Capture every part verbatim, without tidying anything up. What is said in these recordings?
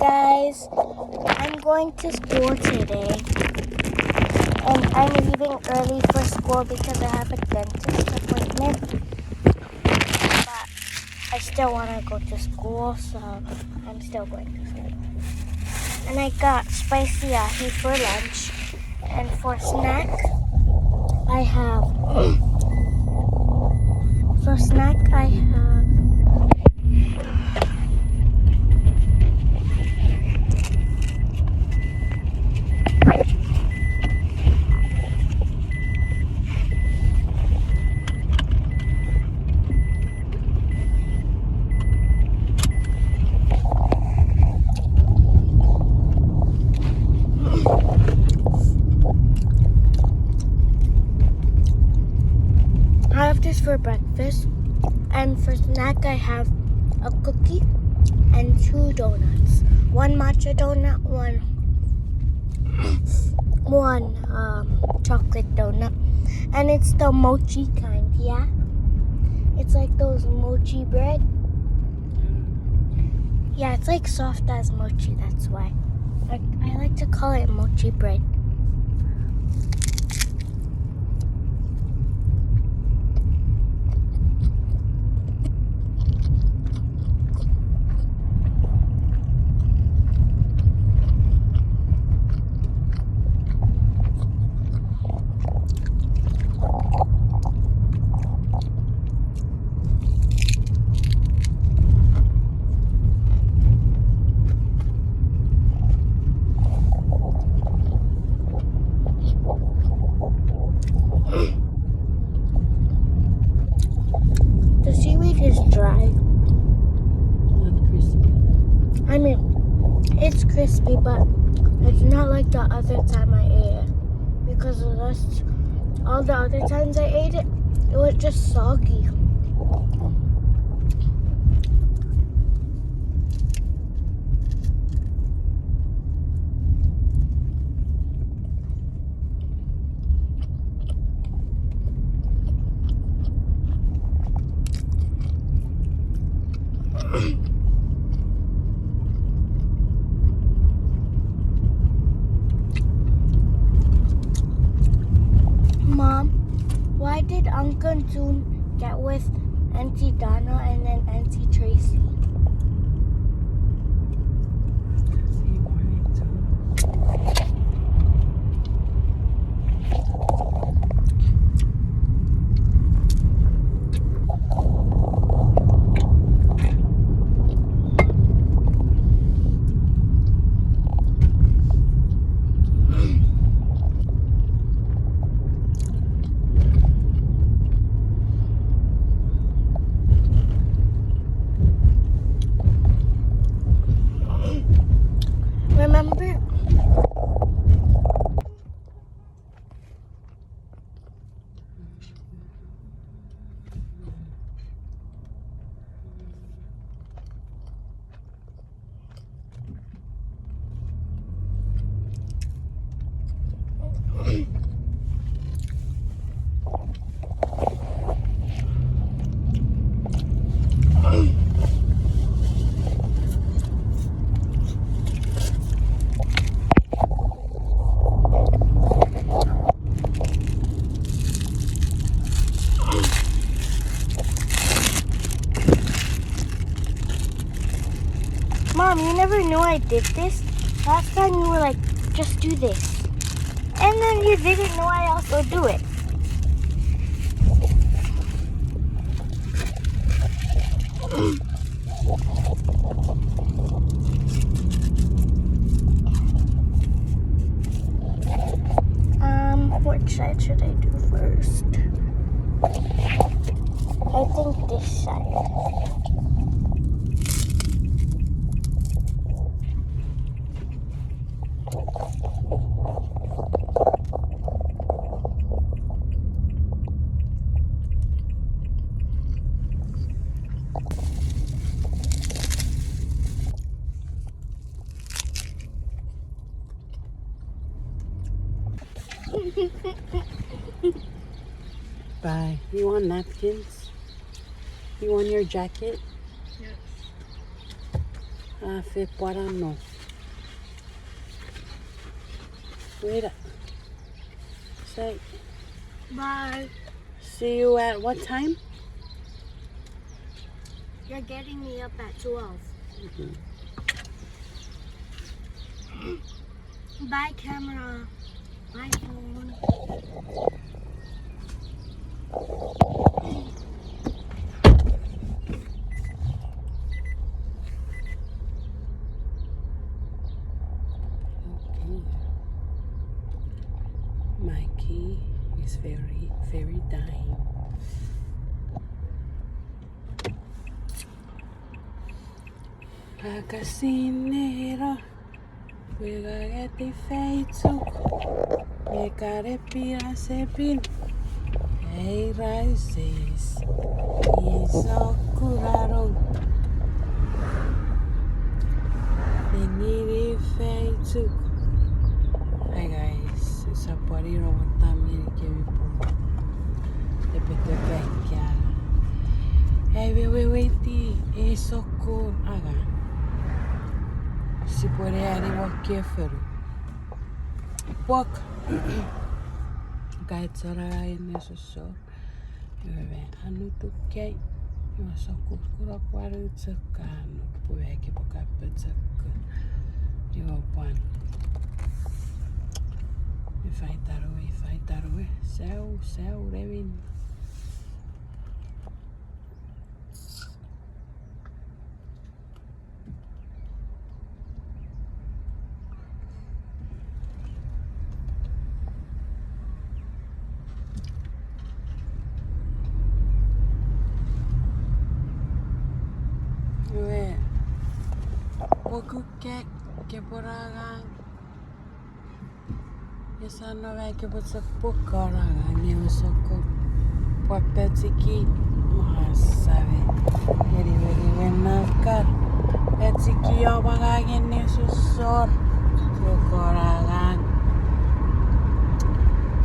Guys, I'm going to school today. And I'm leaving early for school because I have a dentist appointment. But I still want to go to school, so I'm still going to school. And I got spicy ahi for lunch. And for snack, I have, for snack, I have I have this for breakfast, and for snack I have a cookie and two donuts. One matcha donut, one one um, chocolate donut, and it's the mochi kind. Yeah, it's like those mochi bread. Yeah, it's like soft as mochi. That's why I, I like to call it mochi bread. The seaweed is dry. Not crispy. I mean, it's crispy, but it's not like the other time I ate it. Because the rest, all the other times I ate it, it was just soggy. Mom, why did Uncle June get with Auntie Donna and then Auntie Tracy? Remember? Mom, you never knew I did this? Last time you were like, "Just do this." And then you didn't know I also do it. Um, what side should I do first? I think this side. Bye. You want napkins? You want your jacket? Yes. Ah, fe pwarano. Later. Say bye. See you at what time? You're getting me up at twelve. Mm-hmm. Bye, camera. Bye, phone. Okay. My key is very, very dying. Akasin nero. Pwe kangeti feichuk, me kare pina sepin, ei raises, iso kurarong, me nini feichuk. Hi guys, sap pwan iro won tam ngeni kemi pun tepetepe ka. Ai weweiti ei sokkun angang. Sipwene ani won kefonu. Pwok. Kai chon angang ne sossor. Iwe me anutukei. Iwe sokkun kuna pwan uchok ka anut pwe ke pwan kape chok. Iwe pwan. Ifa itan we, ifa itan we. Sau, sau, rewin. Iwe, pokukek, kepwe angang. Esap nom ai kepwe chok pukana ngang ewe sokkun. Pwan pechiki, mwa save. Eri, eri, eri, nakar. Pechiki o mwa ngang ne sossor. Pukana ngang.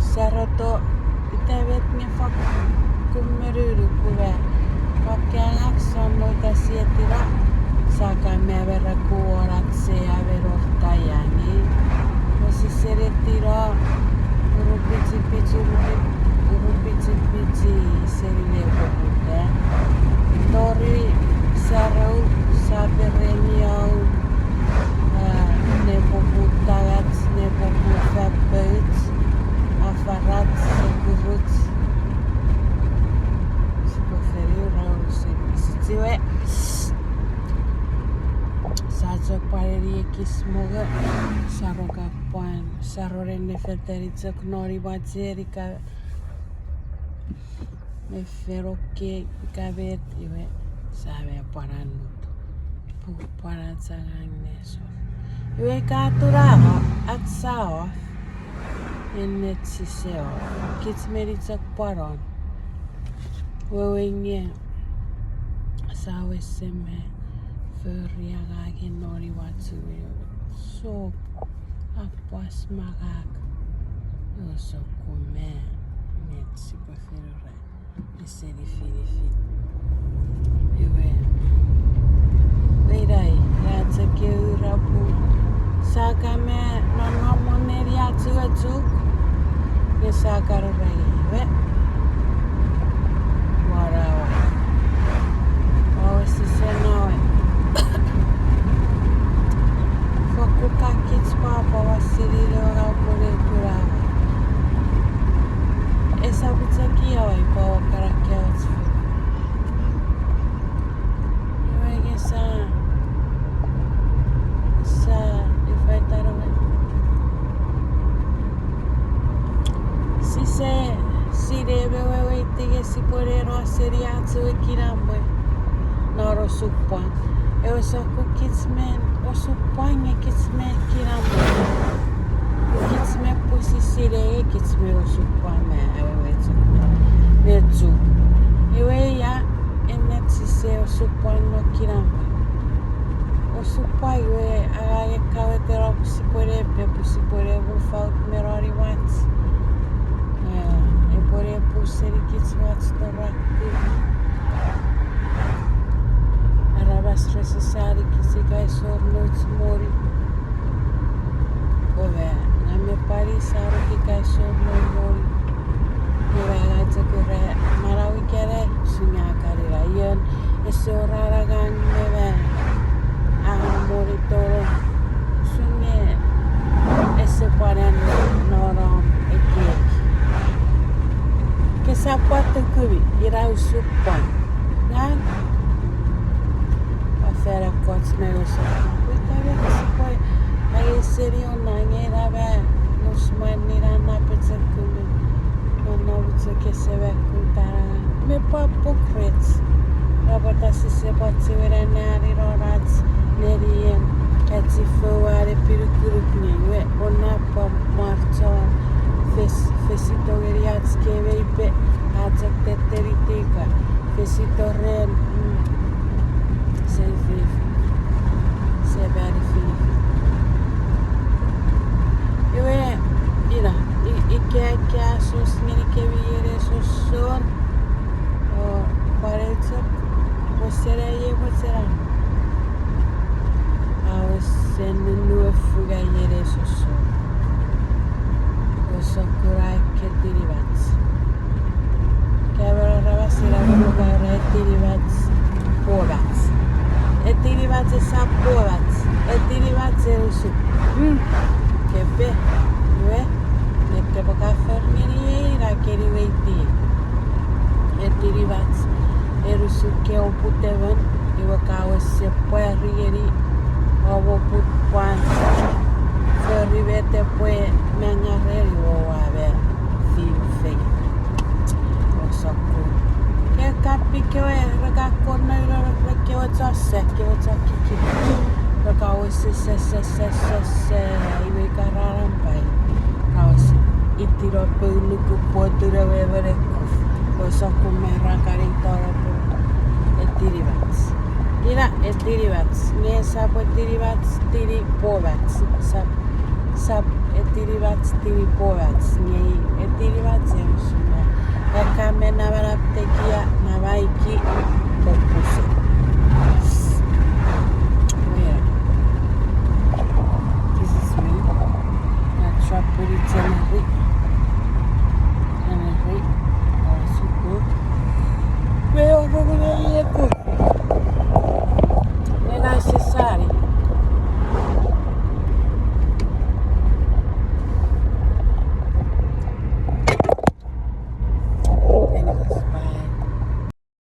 Saroto, ita met nge fakkun menunu pwe. Pwan ke angang song no ita sietira. Saka me mera kuwona se a meno taiani. Mo sisere tiro, urupichipichi, urupi-, urupichipichi seni nepoputa. Tori sarau, sapereniau, a, nepoputa ach, nepoputa pouch, afarach, sekuruch. Sipwe feri rau seni sichiwe. Sa chok pwan eni ekis mongo, sa roka pwan, sa ronen ne fetani chok noni mwacherika me feroke kamet iwe sa me pwan anut. Pu pwan ach angang nesor. Iwe ka turano, ach sa off. Ennet sise off. Kich meni chok pwan on. Wewe nge sa wesen me fori angangen noni wachu we. So, apwas magak. Oso kume. Ennet sipwe fori ra. Eseni finifin. Iwe. Weirei, ia chok ewe irapu. Saka me nonnom won neni achuochuk. Nge saka rorei, iwe. Warawa. Wawa sise nawe. Fokkun ka kich pwapwa wasini le warawa pwene kurawa. Esap chok ia wai pwe a wakara couch. Iwe nge sa, sa, ifa itan we. Sise, sine me weweiti nge sipwe neno seni ach ewe kinamwe. Non osupwang. Ewe sokkun kich me osupwang nge kich me kinamwe. Kich me pwisin sinei nge kich me osupwang me ewe chok. Me chu. Iwe ia, ennet sise osupwang non kinamwe. Osupwang iwe, a, e kawetera pwe sipwene, pwe sipwene move out me noni wach. E, epwene pwisin seni kich wach toraku. Aramas rese sani kich ika ese wor nouch moni. Ove, ngang me pwan i sa ruki kason non moni. Nge ua chok ura manau ikenai, usun nge a kan ina ion ese wor an angang me ma a moni tonong, usun nge ese pwan an nonnom ekiek. Kesap pwan tukumi, ina usun pwan. Ngang ua fen ekkoch me usun pwe ita me sipwe angei seni onnang ina ma nus mwan nina na pechekumi. Non na muchok ese me kutara me pwan puk rech. Ra pwata sise pwan chiwen anneani non ach nenien kachifou are pinukunuk nge we onna pwan mwar chon fes-, fesito ngeni ach kewe ipe, a chok teteni tika. Fesito ren, mm, se finifi. Se mani finifi. Iwe, ina, i-, ika, ika sos ngenikemi ene sossor, o, pwan eu chok, pwe sena ie mocheran. Awe sen nunue fuga ene sossor. O sokkun ai ke tinimach. Kewe aramas ina muka ra etinimach, pomach. Etinimach esap pomach. Etinimach e usun. Mm. Kepe. Iwe, ne kepe ka for ngeni ei na keni weiti. Etinimach e usun ke oput emon, iwe ka wes pwari ngeni, o oput pwan fori met epwe manga reni o ua me fiu fengen. O sokkun. Ke kapi kewe re ka konno ino re kewe chon sa, kewe chon kiki. Re ka wes se, se, se, se, se, iwe ka rarampai. Ka wes itino pou nuku pwotun ewe emon e kuf. O sokkun me ra kan itoro pwe etinimach. Ina etinimach, nge sap etinimach tini pomach, sap, sap etinimach tini pomach, nge etinimach e usun nge ekka me namanam tekia, namaiki, popuse.